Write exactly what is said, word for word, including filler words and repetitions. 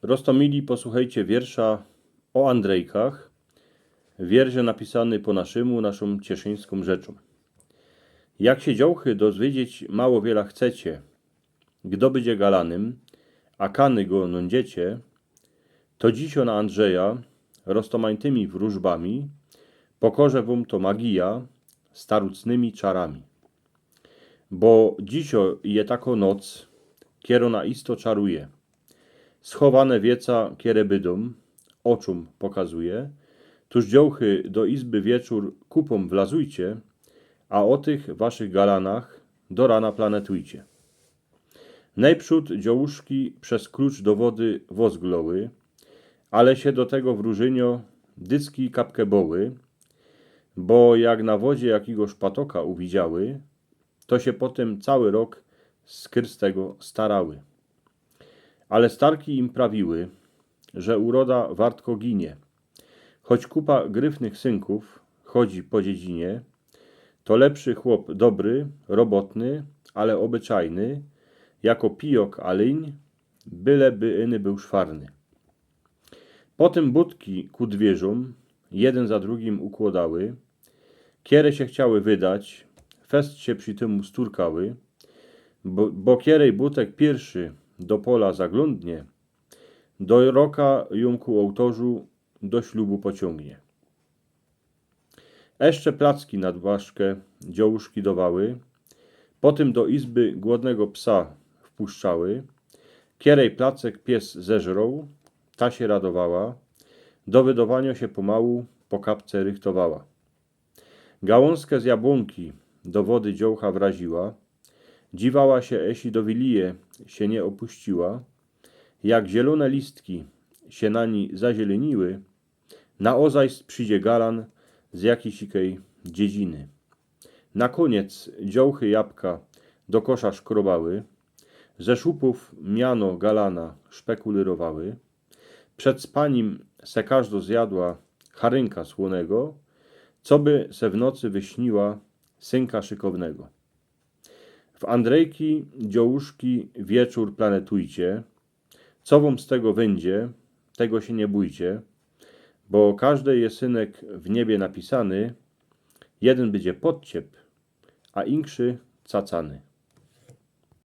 Roztōmili, posłuchejcie wiersza ô Andrejkach. Wiersz napisany po naszymu, naszōm cieszyńskōm rzeczōm. Jak sie, dziołchy, dozwiedzieć mało wiela chcecie, gdo bydzie galanym, a kany go nōndziecie, to dzisiŏ na Andrzeja roztōmajtymi wróżbami pokorzã wōm to magija starucnymi czarami. Bo dzisiŏ je takŏ noc, kierŏ na isto czaruje. Schowane wieca, kiere bydōm, ôczōm pokazuje. Tōż, dziołchy, do izby wieczōr kupōm wlazujcie, a ô tych waszych galanach do rana planetujcie. Nojprzōd dziołuszki bez klucz do wody wozgloły, ale sie do tego wróżyniŏ dycki kapkã boły, bo jak na wodzie jakigo szpatoka uwidziały, to sie potym cały rok z Krystego starały. Ale starki im prawiły, że uroda wartko ginie. Choć kupa gryfnych synkōw chodzi po dziedzinie, to lepszy chłop dobry, robotny, ale ôbyczajny, jako pijok a lyń, byleby iny bōł szwarny. Potym butki ku dwiyrzōm jeden za drugim ukłodały, kiere sie chciały wydać, fest sie przi tymu sturkały, bo, bo kierej butek piyrszy do pola zaglōndnie, do roka jōm ku ôłtorzu do ślubu pociōngnie. Jeszcze placki na dwaszkã dziołuszki dowały, potym do izby głodnego psa wpuszczały. Kierej placek pies zeżroł, ta sie radowała, do wydowaniŏ sie pomału po kapce rychtowała. Gałōnskã z jabłōnki do wody dziołcha wraziła, dziwała sie, eśli do wilije sie niy ôpuściła. Jak zielōne listki sie na ni zazieleniły, na ôzajst przidzie galan z jakijsikej dziedziny. Na kōniec dziołchy jabka do kosza szkrobały, ze szupōw miano galana szpekulyrowały. Przed spanim se kożdo zjadła charynka słōnego, coby se w nocy wyśniła synka szykownego. W Andrejki, dziołuszki, wieczōr planetujcie. Co wōm z tego wyńdzie, tego sie niy bōjcie, bo kożdy je synek w niebie napisany, jedyn bydzie podciep, a inkszy cacany.